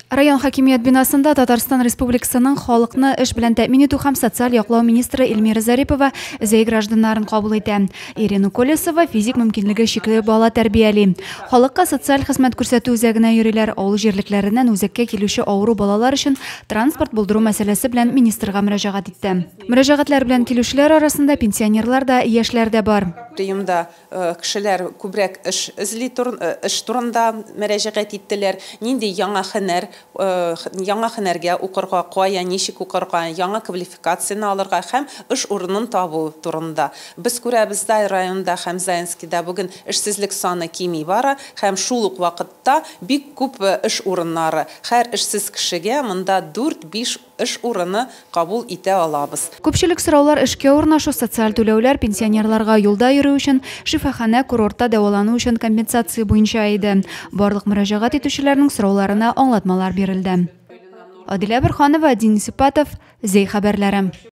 Район хакимият бинасында Татарстан Республикасының халыкны эш белән тәэмин итү һәм социаль яклау министры Эльмира Зарипова Зәй гражданнарын кабул итә. Ирина Колесова физик мөмкинлеге чикле бала тәрбияли. Халыкка социаль хезмәт күрсәтү үзәгенә йөриләр, авыл җирлекләреннән үзәккә килүче авыру балалар өчен транспорт булдыру мәсьәләсе белән министрга мөрәҗәгать итте. Мөрәҗәгатьләр белән килүчеләр арасында пенсионерлар да, яшьләр дә бар. Приемда Кешеләр күбрәк эш эзли, эш турында мөрәҗәгать иттеләр. Нинди яңа һөнәр, яңа һөнәргә укырга, кая, ничек укырга, яңа квалификацияне алырга һәм эш урынын табу турында. Без күрәбез, Зай районында һәм Заинскида бүген эшсезлек саны кими бара һәм шул ук вакытта бик күп эш урыннары. Һәр эшсез кешегә монда дүрт-биш эш урыны кабул итә алабыз. Күпчелек сораулар эшкә урнашу, социаль түләүләр, пенсионерларга юлда йөрү өчен, шифаханә, курортта дәвалану өчен компенсация буенча иде. Барлык мөрәҗәгать итүчеләрнең сорауларына аңлатмалар бирелде. Адилә Борһанова, Денис Ипатов, Зәй хәбәрләре.